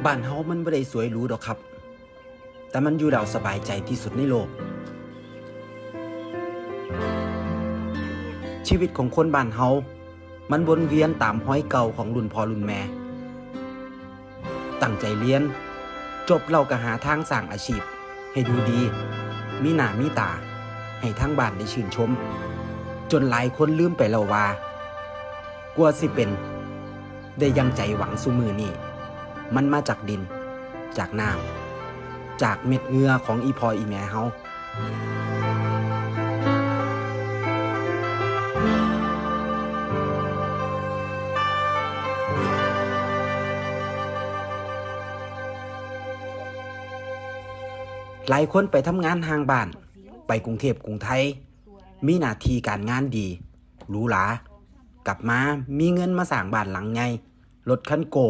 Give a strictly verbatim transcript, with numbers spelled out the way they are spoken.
บ้านเฮามันบ่ได้สวยหรูดอกครับ แต่มันอยู่แล้วสบายใจที่สุดในโลก ชีวิตของคนบ้านเฮามันวนเวียนตามฮอยเก่าของรุ่นพ่อรุ่นแม่ ตั้งใจเรียน จบแล้วก็หาทางสร้างอาชีพ ให้ดูดี มีหน้ามีตา ให้ทางบ้านได้ชื่นชม จนหลายคนลืมไปแล้วว่า กว่าสิเป็นได้อย่างใจหวังซุมื้อนี้ มันมาจากดิน จากน้ำ จากเม็ดเหงื่อของอีพ่ออีแม่เฮา หลายคนไปทำงานห่างบ้าน ไปกรุงเทพฯกรุงไทย มีหน้าที่การงานดี หรูหรา กลับมามีเงินมาสร้างบ้านหลังใหญ่ รถคันโก้